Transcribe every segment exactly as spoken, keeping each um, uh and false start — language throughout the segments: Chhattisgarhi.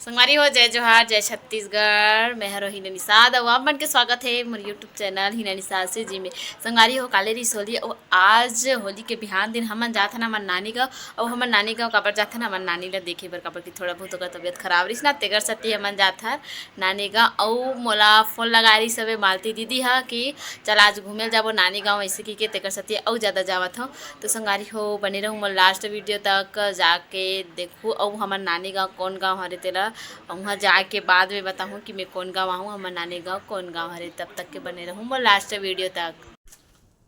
संगवारी हो, जय जोहार, जय छत्तीसगढ़। मैं हरो हीना निषाद, अउ आप मन के स्वागत हे मोर YouTube चैनल हीना निषाद से जी में। संगवारी हो, काले रिस होली, अउ आज होली के बिहान दिन हमन जात हन हमर नानी गाँव। अउ हमर नानी गाँव काबर जात हन, हमर नानी ला देखे बर, काबर कि थोड़ा बहुत ओकर तबीयत खराब रिस ना, तेकर सेती हमन जात हन नानी गाँव। अउ मोला फोन लगा रिस हवे मालती दीदी हा कि चल आज घूमे ल जाबो नानी गाँव, ऐसे कहिके तेकर सेती अउ ज्यादा जावत हव। तो संगवारी हो, बने रहू मोर लास्ट वीडियो तक, जाके देखू अउ हमर नानी गाँव कौन गाँव हरे तेला, अउ उहाँ जाए के बाद में बताहूँ कि मैं कौन गाँव आहूँ, हमर नानी गाँव कौन गाँव हरे। तब तक के बने रहू मोर लास्ट वीडियो तक।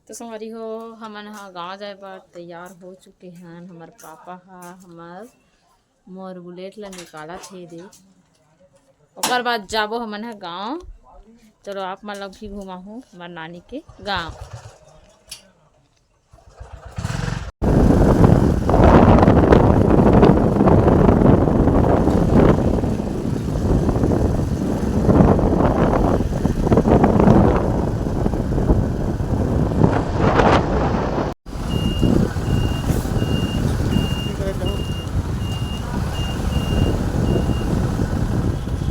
तो संगवारी हो, हमन ह गाँव जाए बर तैयार हो चुके हन। हमर पापा ह हमर मोर बुलेट ला निकालत हे दे, ओकर बाद जाबो हमन ह गाँव। चलो आप मन ला भी घुमाहूँ हमर नानी के गाँव।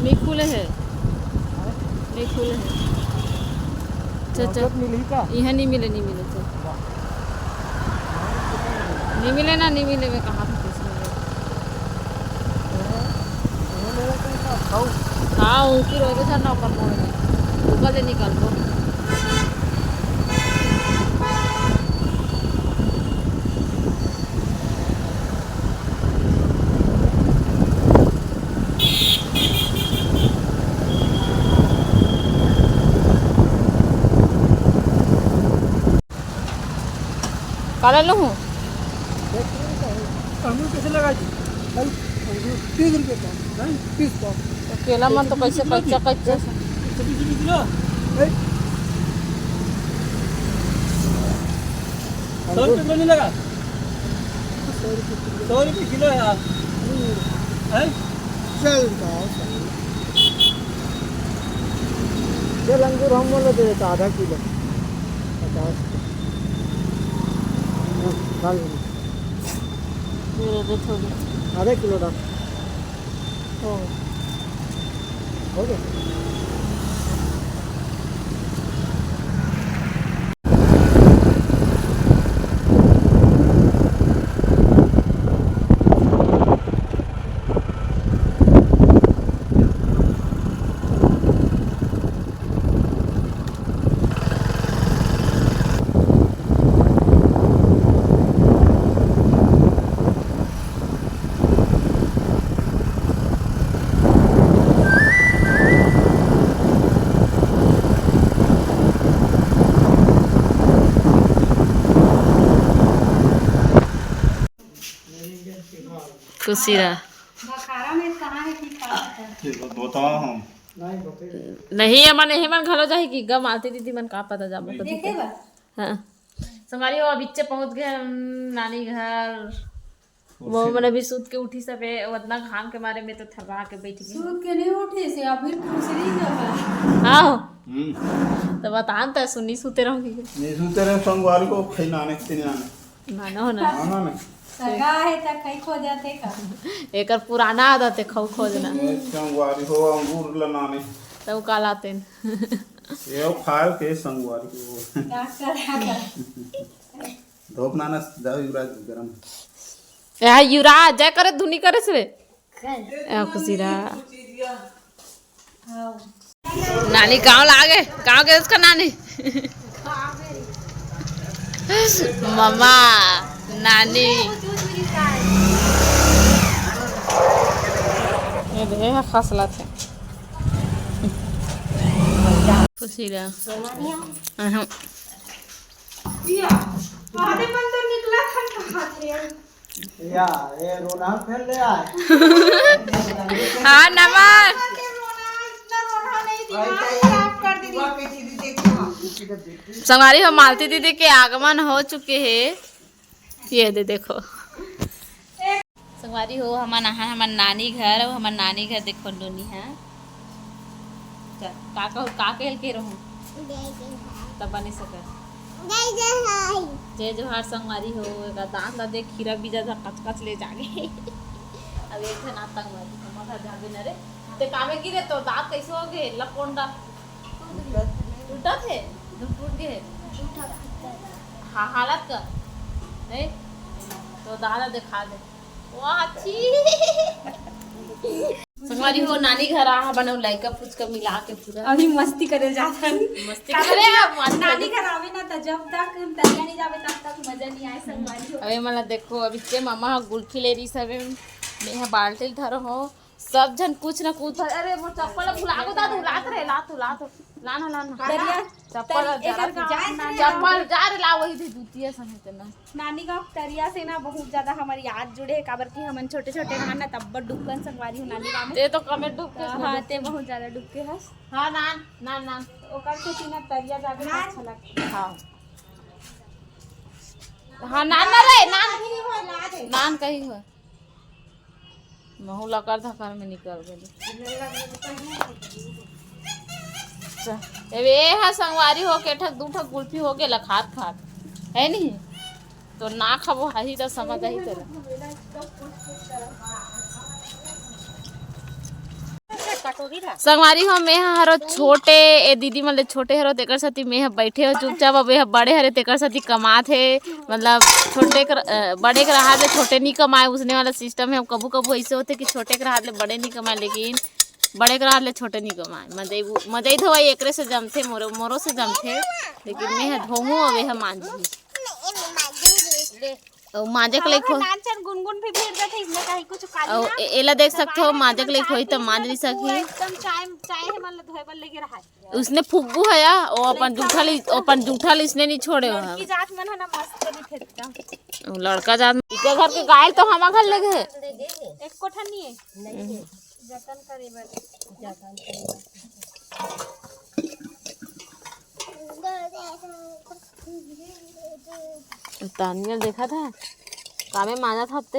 नहीं खुले है, नहीं खुले है। अच्छा, अच्छा। मतलब मिलही का? इहाँ नहीं मिले, नहीं मिले, चल। वाह। नहीं मिले ना, नहीं मिले, मैं कहाँ था, किस मिले? हाँ, ऊपर होके था ना, ऊपर मोड़ में। ऊपर से निकल दो। काला लूँ? अमरूद कैसे लगा जी? भाई, अमरूद तीस रुपये का, भाई, तीस का। तो केला मन तो कैसे, कैसे, कैसे? छब्बीस रुपये किलो। भाई। सौ रुपये किलो नहीं लगा? सौ रुपये किलो। सौ रुपये किलो है यार। हैं? चल, जाओ, चल। चल, अंगूर हम बोले दे देता आधा किलो। पचास के। हाँ, डाल दे। ये दे दे थोड़ी। आधा किलो डाल। हो। हो गया? खुशी रह। बखारा में कहाँ है कि का पता? ये बात बताओ हम। नहीं, एमन, एमन घलो जाही कि ग मालती दीदी मन का पता जाबो कभी देखे तो। बा। हाँ। संगवारी हो, अब इच्चे पहुँच गए हम नानी घर। वो मन अभी सूत के उठी सबे, वो इतना घाम के मारे में तो थर्रा के बैठ गई। सूत के नहीं उठी से, अभी खुसरी जब है। हाँ। हम्म। तो बतान तो सुनी सूते रहूंगी। नहीं सूते रहे, संगवारी को खई नाने के तीन नाने। ना, ना, ना। हाँ, ना, ना। सगा है त खई खो जाते का? एकर पुराना आदत है खऊ खोजना। ए, संगवारी हो, अंगूर ल नाने। तब का लाते न? ये खाल के संगवारी हो। का करा कर? धोप नाना, जाओ युवराज गरम। ए, युवराज, जय करे, धुनी करे से रे। ए, खुशी रहा। नानी गाँव ला आगे, गाँव के उसका नानी। मम्मा, नानी। ये दे, ये खसला थे। खुशी रहा। अहं। या, आधे मन तो निकला था, कहाँ थे? या, ये रोना फेर ले आए। हाँ, नमन। रोना, इतना रोना नहीं, दिमाग खराब कर दे रही। संगवारी हो, मालती दीदी के आगमन हो चुके हे। ये दे देखो। संगवारी हो, हमन आहान हमर नानी घर, अउ हमर नानी घर देखो नोनी हा। चल, का कहू, का कहल के रहूं? जय जोहार। तब बने सकर। जय जोहार। जय जोहार संगवारी हो, एकर दांत ला देख, खीरा बीजा था कच कच ले जागे। अब एक झन आतंकवादी हमर जाबे न रे। ते कामे की रे, तोर दांत कैसे हो गए? लकोंडा। टूटत हे? टूट गए? हाँ, हालत का? नहीं? तो दादा दिखा दे। वाह, छी। संगवारी हो, नानी घर आ बने लइका फुचका मिला के पूरा। अभी मस्ती करे जाथन। मस्ती करे, अब मस्ती नानी घर आवे ना, त जब तक तरिया नहीं जावे, तब तक मजा नहीं आए, संगवारी हो। अबे मला देखो, अभी के मामा ह गुल्फी ले रही सबे, मैं ह बाल्टी धरो हो, सब झन कुछ ना कुछ धर। अरे, मोर चप्पल भुला गो दादू, लात रे, लात, लात, ला ना, ला ना। तरिया, चप्पल तरी-, जरा एकर गाँव नानी चप्पल गाँव जा रे, ला वही दे, जूतिया समेत ना। नानी गाँव तरिया से ना बहुत ज्यादा हमर याद जुड़े हे, काबर कि हमन छोटे-छोटे रहन ना, तब डुबकन संगवारी हो नानी गाँव में। ते तो कमे डुबके हाँ, हस। ते बहुत ज्यादा डुबके हस। हाँ, नान, नान, नान। ओकर सेती ना तरिया जाबे ना अच्छा लगथे। हाँ। हाँ, नान ना रे, नान। नान कहीं हो। महू लकर धकर में निकल गए। एबे ए हा संगवारी हो के ठक दू ठक गुल्फी हो गेला खात खात, है नी? तो ना खाबो हाही त समझ आही तेला। संगवारी हो, मैं हा हरो छोटे, ए दीदी मन ले छोटे हरो, तेकर सेती मैं हा बैठे हो चुपचाप। अब ए हा बड़े हरे, तेकर सेती कमात हे। मतलब छोटे के र-, अ, बड़े के रहत ले छोटे नी कमाए, उसने वाला सिस्टम हे। अब कभू कभू ऐसे होथे कि छोटे के रहत ले बड़े नी कमाए, लेकिन बड़े के रहत ले छोटे नी कमाए। मजई बु-, मजई धोवई एकरे से जमथे, मोरो, मोरो से जमथे, लेकिन मैं ह धोहूँ, अउ ए ह मांजही। अउ मांजे के लइक हो। नानचन गुनगुन भी भीड़ जाथे, इसमें कहीं कुछ काली अउ ना। ए-, एला देख सकथो, मांजे के लइक होही त मांज नहीं सकही। एकदम चाय, चाय हे, मतलब धोए बर लेके रहा है। उसने फुग्गू है या, ओ अपन जूठा ले, ओ अपन जूठा ले इसने नहीं छोड़े हो। लड़की जात मन है ना, मस्त करी थे एकदम। ओ लड़का जात, इके घर के गाय तो हमा घर ले गए। एक कोठा नहीं है। नहीं है। जतन करे बर। जतन करे बर। तानिया देखा था, कामे माना था ते।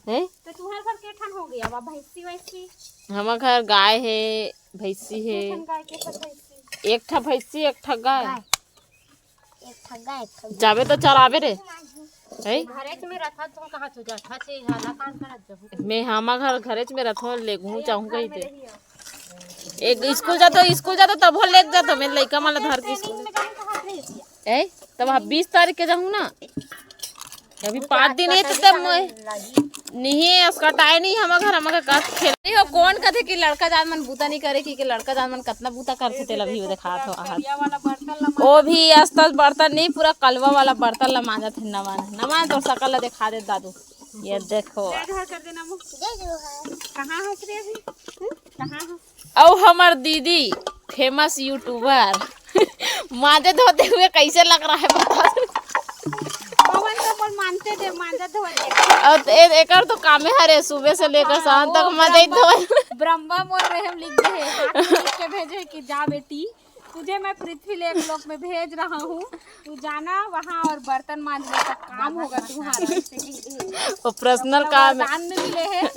हैं? तो तुम्हारे घर के ठन हो गया, वा भैंसी वैसी? हमार घर गाय है, भैंसी है। के ठन गाय के ठन भैंसी? एक ठा भैंसी, एक ठा गाय। गाय। एक ठा गाय, एक ठा भैंसी। जाबे तो चराबे रे। हैं? घरेच में रखा, तुम कहाँ तो जाता छे, हाला काम करत जबू। मैं हमार घर घरेच में रखो, ले घूम चाहूँ कहीं ते। एक स्कूल जातो, स्कूल जातो तब हो लेके जातो, मैं लइका मन ला धर के स्कूल। ए, तब आप बीस तारीख के जाहूँ ना, अभी पाँच दिन है तो तब मैं नहीं, उसका टाइम नहीं, हम घर, हम घर का खेल नहीं हो। कौन कहते कि लड़का जात मन बूता नहीं करे, कि, कि लड़का जात मन कितना बूता करथे, तेला भी दिखात हो आहत। वो भी आजकल बर्तन नहीं, पूरा कलवा वाला बर्तन ला मांजत है, नवा नवा। तो सकल ला दिखा दे दादू, ये देखो। जय जोहार कर देना मुँह। जय जोहार। कहाँ हंस रहे अभी? हम्म? कहाँ हंस? अउ हमर दीदी famous YouTuber मांजे धोते हुए कैसे लग रहा है बता। पवन तो मोर मानते दे, मांजा धोए दे। अउ ए-, एकर तो कामे हरे, सुबह से लेकर शाम तक मांजे धोए। ब्रह्मा मोर रहम लिख दे, हाथ में लिख के भेजे कि जा बेटी, तुझे मैं पृथ्वी लोक में भेज रहा हूँ, तू जाना वहाँ और बर्तन मांजने का काम होगा तुम्हारा। वो पर्सनल काम है। वरदान में मिले हैं।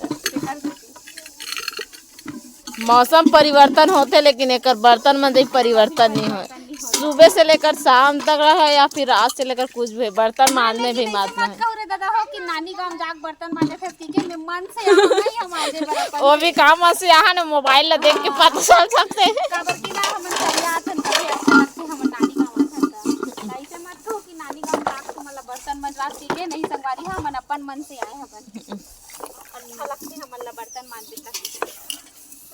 मौसम परिवर्तन होथे, लेकिन एकर बर्तन मंजई परिवर्तन नहीं होय। सुबह से लेकर शाम तक रहे या फिर रात से लेकर कुछ भी, बर्तन मांजने भी मात नहीं। कहू रे दादा हो कि नानी गांव जाके बर्तन मांजे थे, ठीक है, मैं मन से यहाँ नहीं हम मांजे बर्तन। वो भी काम से यहाँ ना, मोबाइल ला देख के पता चल सकथे। काबर कि ना हमन तरिया आथन, तभी अच्छा लगथे हमन नानी गांव आथन त। ऐसे मत कहो कि नानी गांव जाके तुमन ला बर्तन मंजवा, ठीक है, नहीं संगवारी, हमन अपन मन से आए हमन। अच्छा लगथे हमन ला बर्तन मांजे त।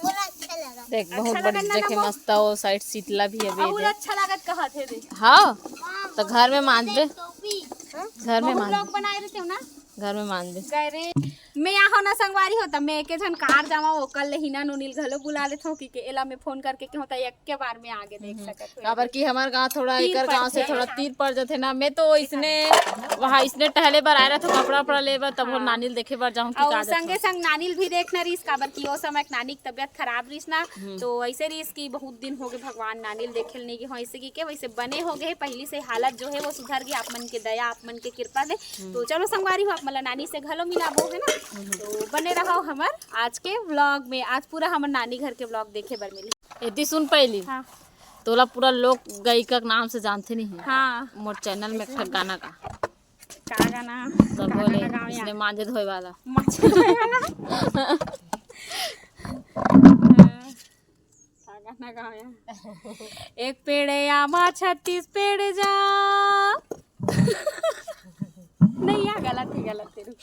पूरा अच्छा लगा। देख, अच्छा बहुत लगा बड़ी ना, जगह ना, मस्त, वो साइड शीतला भी है, और दे। अच्छा लगत कहा थे दे। हाँ, तो घर में मांजबे। हाँ? घर में बहुत मांज। लोग बनाए रहते हो ना। घर में मांजबे। गए रे। मैं यहाँ हो ना संगवारी हो, त मैं एके झन कार जावा, ओकर ले हिना नोनिल घलो बुला लेथो कि के एला मैं फोन करके कहूँ त एक के बार में आगे देख सकत हो। काबर कि हमार गांव थोड़ा तीर एकर गांव से पड़थे। थोड़ा तीर पड़ जाथे ना। मैं तो इसने वहाँ इसने टहले बर आए रहथो, कपड़ा उपड़ा ले बर, तब वो हाँ। नानिल देखे बर जाऊँ कि और का संगे जाथे। संग नानिल भी देखना रहीस, काबर कि वो समय नानी की तबीयत खराब रहीस ना, हम्म। तो ऐसे रहीस कि बहुत दिन हो गए भगवान नानिल देखे नहीं गए हो, ऐसे कि के वैसे बने हो गए, पहली से हालत जो है वो सुधर गई, आप मन के दया, आप मन के कृपा ले। हम्म। तो चलो संगवारी हो, आप मन ला नानी से घलो मिलाबो, है ना? हम्म। तो बने रहो हमर आज के vlog में। आज पूरा हमर नानी घर के vlog देखे बर मिली। एती सुन पहली। हाँ। तोला पूरा लोग गायिका के नाम से जानथे नहीं है। हाँ। मोर channel में एक ठक गाना गा। का गाना? का तब बोले, गाना गाँव या? इसने मांजे धोए वाला। मांजे धोए वाला। का गाना गाँव या? एक पेड़ आमा, छत्तीस पेड़ जा। नहीं, या गलत है, गलत है, रुक।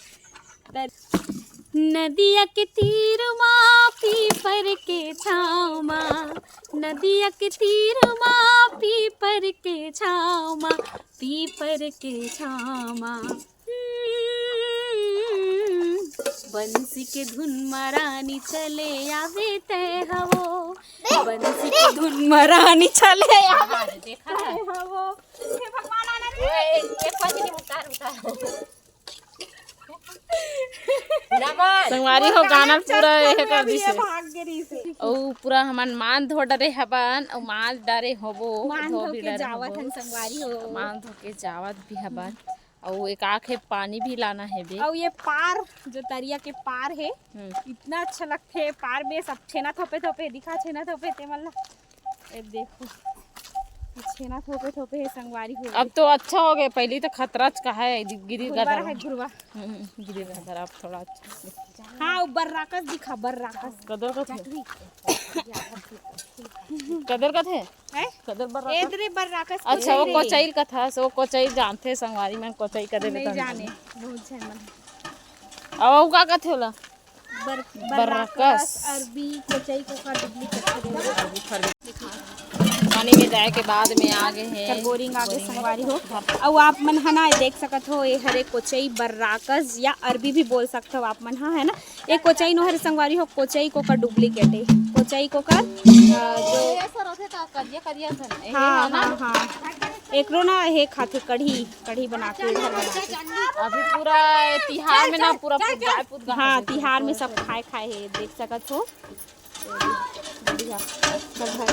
नदिया के तीर मा पीपर के छाँव मा, नदिया के तीर मा पीपर के छाँव मा, पीपर के छाँव मा। हम्म, बंसी के धुन मा रानी चले आवे तैं हवो, बंसी के धुन मा रानी चले आवे तैं हवो। हे भगवान, आना रे। ए, ए, एक पाँच नहीं, उतार, उतार। नमन। संगवारी हो, गाना पूरा एहे कर दिस हे। भाग गे रहिस हे। अउ पूरा हमन मान धो डरे हबन, अउ मान डारे होबो, मान धो धो भी के डरे जावत होबो। हन संगवारी हो। मान धो के जावत भी हबन। अउ एक आंख हे, पानी भी लाना हे बे। अउ ये पार, जो तरिया के पार हे, हम्म। इतना अच्छा लगथे पार में, सब छेना थोपे थोपे दिखा, छेना थोपे ते मन ला। ए देखो, ये छेना थोपे थोपे हे संगवारी हो। अब तो अच्छा हो गया, पहली तो खतरा च का है, गिरी घुरवा गदर। है, घुरवा। हम्म, गिरी घदर, अब थोड़ा अच्छा। हाँ, ऊपर राकस दिखा, बर राकस। कदर कथे? चटनी। कदर कथे? हैं? कदर बर ए राकस? दरे बर राकस अच्छा, वो कोचई रे। कोचई कथा, सो कोचई जानथे संगवारी मन, कोचई कदे नहीं जाने, बहुत झन मन। अब वो का कथे ओला? बर-, बर्राकस। बर्राकस, अरबी, कोचई कोका duplicate। पानी में जाए के बाद में आ गए हैं। कर बोरिंग आ गए संगवारी हो। अउ आप मन ह ना देख सकत हो, ये हरे कोचई बर्राकस या अरबी भी बोल सकत हो आप मन ह, है ना? ये कोचई नो हरे संगवारी हो, कोचई कोका duplicate है। कोचई कोका, अ, जो ये सर होथे त करिया करिया सन। ये हाँ, है ना? हाँ, हाँ। एकरो ना हे खाथे कढ़ी। कढ़ी बना के, इधर बना के। अभी पूरा तिहार में ना पूरा पुदगाय पुदगाय हाँ, हो गया। तिहार में सब खाए खाए हे, देख सकत हो। बढ़िया। सब है।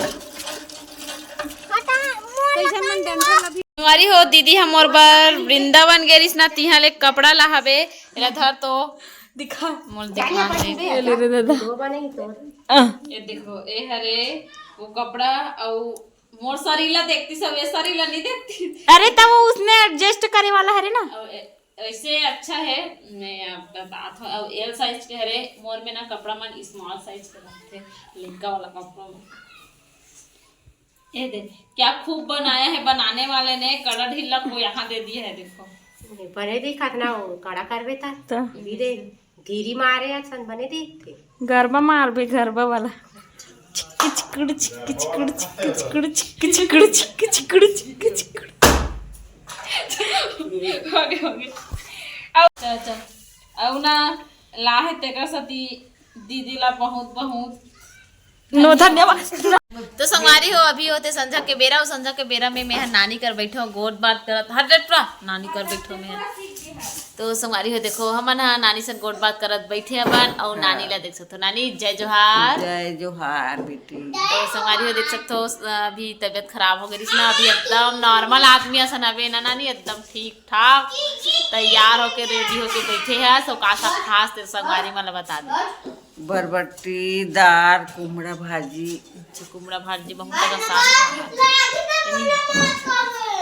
कैसन मन tension अभी। संगवारी हो, दीदी ह मोर बर वृंदावन गे रिहिस ना, तिहां ले कपड़ा लाहबे। एला धर तो दिखा। मोल दिखा दे। ये ले रे दादा। ये देखो, ये हरे वो कपड़ा अउ मोर शरीर ला देखती, सब ये शरीर ला नहीं देखती। अरे, तब वो उसने adjust करे वाला हरे ना। अब ए-, ऐसे अच्छा है, मैं आप बतात हूँ। अब L size के हरे, मोर में ना कपड़ा मन small size के बनते, लड़का वाला कपड़ा मन। ये दे, क्या खूब बनाया है बनाने वाले ने, कड़ा ढीला को यहाँ दे दिया है, देखो। बने दिखत ना हो, कड़ा करबे त। त। भी दे। धीरी मारे असन बने दिखथे। गरबा मारबे, गरबा वाला। चिक चिक चिक चिक चिक चिक चिक चिक चिक चिक चिक। हो गए, हो गए। अब, अच्छा, अच्छा। अब ना, लाहे तेकर सती दीदी ला बहुत, बहुत नो, धन्यवाद। तो संगवारी हो, अभी होथे संझा के बेरा, अउ संझा के बेरा में मैं ह नानी कर बैठे हो, गोठ बात करत, हट, हट, पूरा नानी कर बैठे हो मैं ह। तो संगवारी हो, देखो, हमन ह नानी सन गोठ बात करत बैठे हवन, अउ हाँ। नानी ला देख सकथो। नानी, जय जोहार। जय जोहार बेटी। तो संगवारी हो, देख सकथो, अभी तबीयत खराब हो गई ना, अभी एकदम normal आदमी असन हवे ना नानी, एकदम ठीक ठाक तैयार होके, ready होके बैठे है। सो का सब खास तेरे संगवारी मन ला बता दे। बरबट्टी, दार, कुमड़ा भाजी। अच्छा, कुमड़ा भाजी बहुत ज्यादा साग खाना।